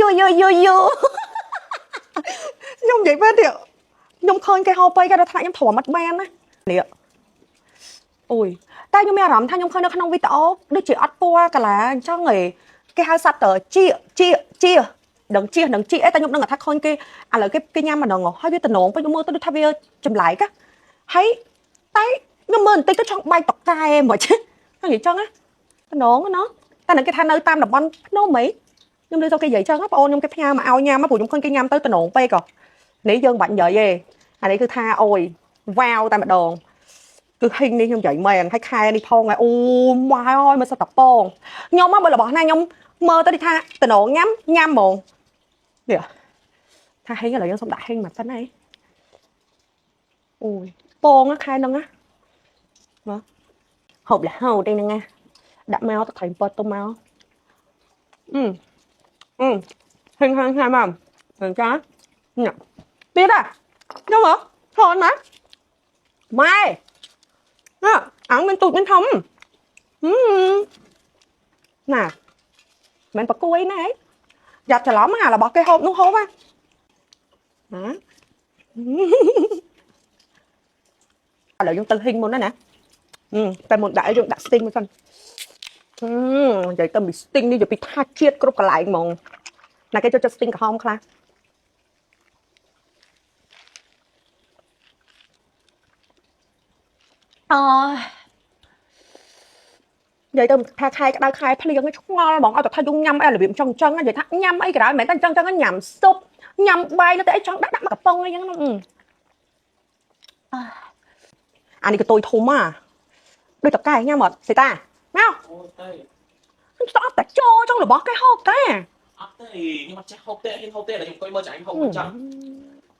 យយយយខ្ញុំនិយាយមែនទេខ្ញុំឃើញគេហូបទៅគេដល់ថ្នាក់ខ្ញុំទ្រាំអត់បានណានេះអូយតែខ្ញុំមានអារម្មណ៍ថាខ្ញុំឃើញនៅក្នុងវីដេអូដូចជាអត់ពណ៌កាឡាអញ្ចឹងឯងគេហៅសត្វតជាជាជាដឹងជាដឹងជាអីតែខ្ញុំដឹងថាឃើញគេឥឡូវគេគេញ៉ាំម្ដងហើយវាតំណងពេកខ្ញុំមើលទៅដូចថាវាចម្លែកហើយតែខ្ញុំមើលបន្តិចទៅចង់បាយតកែហ្មងហ្នឹងនិយាយចឹងណាតំណងណោះតែនឹងគេថានៅតាមតំបន់ភ្នំអីខ្ញុំលើទៅគេនិយាយចឹងបងអូនខ្ញុំគេផ្ញើមកឲ្យញ៉ាំព្រោះខ្ញុំឃើញគេញ៉ាំទៅតំណងពេកនេះយើងបាច់និយាយទេអានេះគឺថាអូយវ៉ាវតែម្ដងគឺហិងនេះខ្ញុំនិយាយមែនហើយខែនេះផងហើយអូម៉ែអើយមកសិតតពងខ្ញុំមកបើរបស់ណាខ្ញុំមើលទៅថាតំណងញ៉ាំញ៉ាំហ្មងនេះថាហិងឥឡូវយើងសុំដាក់ហិងមកសិនហើយអូយពងខែហ្នឹងណាមកហូបលហូតឯហ្នឹងណាដាក់មកទឹកត្រីពតទៅមកអឺអឺហិងហិងហិងមកហិងចាញ៉ាំទៀតอ่ะខ្ញុំហ៎ថនមកម៉ែណាអងមានទូចមានធំណាមិនប្រគួយណាយ៉ាប់ច្រឡំអារបស់គេហូបនោះហូបណាឥឡូវយើងទៅហ៊ីងមុនណាណាតែមុនដាក់យើងដាក់ស្ទីងមួយសិននិយាយទៅមីស្ទីងនេះយកពីថាជាតិគ្រប់កន្លែងហ្មងណាគេចូលចិត្តស្ទីងក្រហមខ្លះអនិយាយទៅថាខែក្តៅខែភ្លៀងឆ្ងល់ហ្មងឲ្យតែថាយើងញ៉ាំអីរបៀបចង់ចឹងនិយាយថាញ៉ាំអីក៏ដោយមិនមែនតែចឹងចឹងញ៉ាំស៊ុបញ៉ាំបាយទៅអីចង់ដាក់ដាក់មកកំប៉ុងអីចឹងអានេះក៏តុយធំអាដូចតកែញ៉ាំអត់សេតាមក អូទេ ស្អប់តែចូលចង់របស់គេហូបតា អត់ទេខ្ញុំអត់ចេះហូបទេហ៊ានហូបទេតែខ្ញុំអង្គុយមើលចាញ់ហូបមិនចឹង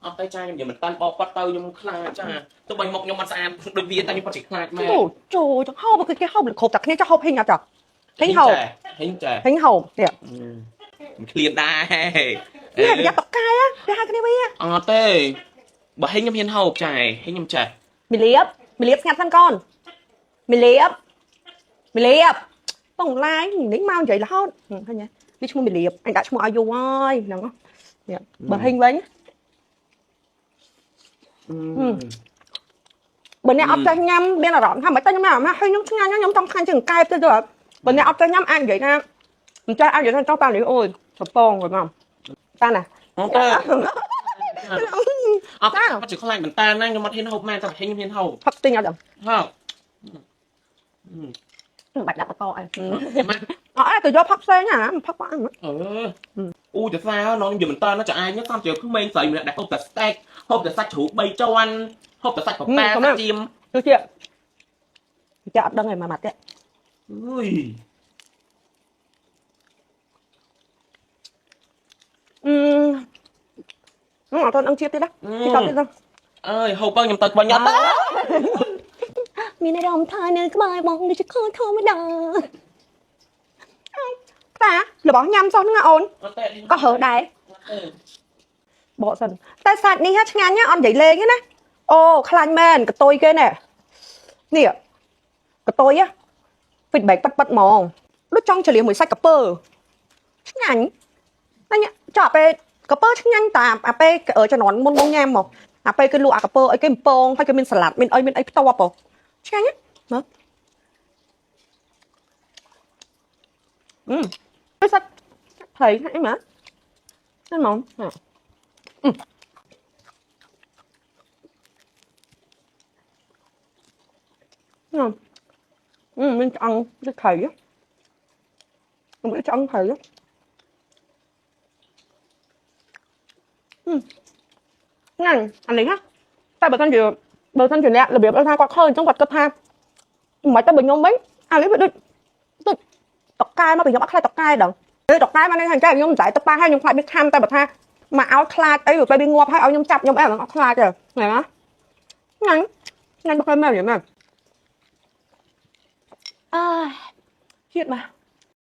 អត់ទេចាខ្ញុំនិយាយមិនតាន់បោកគាត់ទៅខ្ញុំខ្លាចចាទោះបីមុខខ្ញុំអត់ស្អាតដូចវាតែខ្ញុំគាត់ជាខ្លាចមែន អូចូលចង់ហូបគឺគេហូបគ្រប់តែគ្នាចង់ហូបហ៊ីងអត់ចាហ៊ីងហូប ហ៊ីងចា ហ៊ីងហូបនេះ មិនឃ្លានដែរ នេះប្រយ័ត្នតកែគេហៅគ្នាវា អត់ទេបើហ៊ីងខ្ញុំហ៊ានហូបចាហ៊ីងខ្ញុំចេះ មីលៀបមីលៀបស្ងាត់សិនកូនមីលៀបមីលៀបបងឡាយនេះមកនិយាយរហូតឃើញទេនេះឈ្មោះមីលៀបអញដាក់ឈ្មោះឲ្យយូរហើយហ្នឹងនេះបើហ៊ីងវិញបើអ្នកអត់ចេះញ៉ាំមានអារម្មណ៍ថាមិនតែញ៉ាំអារម្មណ៍ថាខ្ញុំឆ្ងាញ់ខ្ញុំចង់ឆ្ងាញ់ជាងកែបទៅបើអ្នកអត់ចេះញ៉ាំអាចនិយាយថាមិនចេះអាចនិយាយថាចង់តាមនេះអូយសពងគាត់មកតាណា អត់ទេអត់គាត់ជាខ្លាចមែនតើណាខ្ញុំអត់ហ៊ានហូបមែនតែហ៊ីងខ្ញុំហ៊ានហូប ផឹកទិញអត់ដឹង ហូប មិនបាច់ដាក់បកអីអត់ទៅយកផឹកផ្សេងណាផឹកបាក់ អឺអូចសានងខ្ញុំនិយាយមែនតើណាចាឯងតាមជាក្មេងស្រីម្នាក់ដែលហូបតែស្តេកហូបតែសាច់ជ្រូក3ជាន់ហូបតែសាច់ប៉ប៉ាសាច់ចៀម គឺជាចាអត់ដឹងឯងមួយម៉ាត់ទេ អើយ អឺអត់ដឹងជាតិទេណាពីតទៀត អើយហូបបើខ្ញុំទៅវិញអត់ទេ មានអារម្មណ៍ថានៅក្បែរបងដូចជាខធម្មតាតារបស់ញ៉ាំសោះហ្នឹងអូន អត់ទេ ក៏ហើដែរបកសិនតែសាច់នេះឆ្ងាញ់ណាអត់និយាយលេងទេណាអូខ្លាញ់មែនកតុយគេណែនេះកតុយ feedback ប៉ិតប៉ិតហ្មងដូចចង់ចលៀមួយសាច់កពើឆ្ងាញ់តែចប់ពេលកពើឆ្ងាញ់តាអាពេលជំនាន់មុនមកញ៉ាំមកអាពេលគេលក់អាកពើអីគេកំពងហើយគេមានសាឡាត់មានអីមានអីផ្ទាប់ហ៎ឆ្ងាញ់ណាអឺសាច់ថៃហ្នឹងម៉ាហ្នឹងហ្មងអឺមានឆ្អឹងដូចថៃខ្ញុំឆ្អឹងថៃហ្នឹងអានេះណាតែបើសិនជាអ្នករបៀបថាគាត់ឃើញអញ្ចឹងគាត់គិតថាមិនតែបើខ្ញុំវិញអានេះវាដូចដូចតកែមកពីខ្ញុំអត់ខ្លាចតកែដល់ទេតកែមកនេះថាចាខ្ញុំមិនចៃទៅប៉ះហើយខ្ញុំខ្លាចវាខំតែបើថាមកឲ្យខ្លាចអីទៅវាងាប់ហើយឲ្យខ្ញុំចាប់ខ្ញុំអីអត់ខ្លាចទេហ្នឹងណាហ្នឹងហ្នឹងបើឃើញមែនមែនអើជាតិមក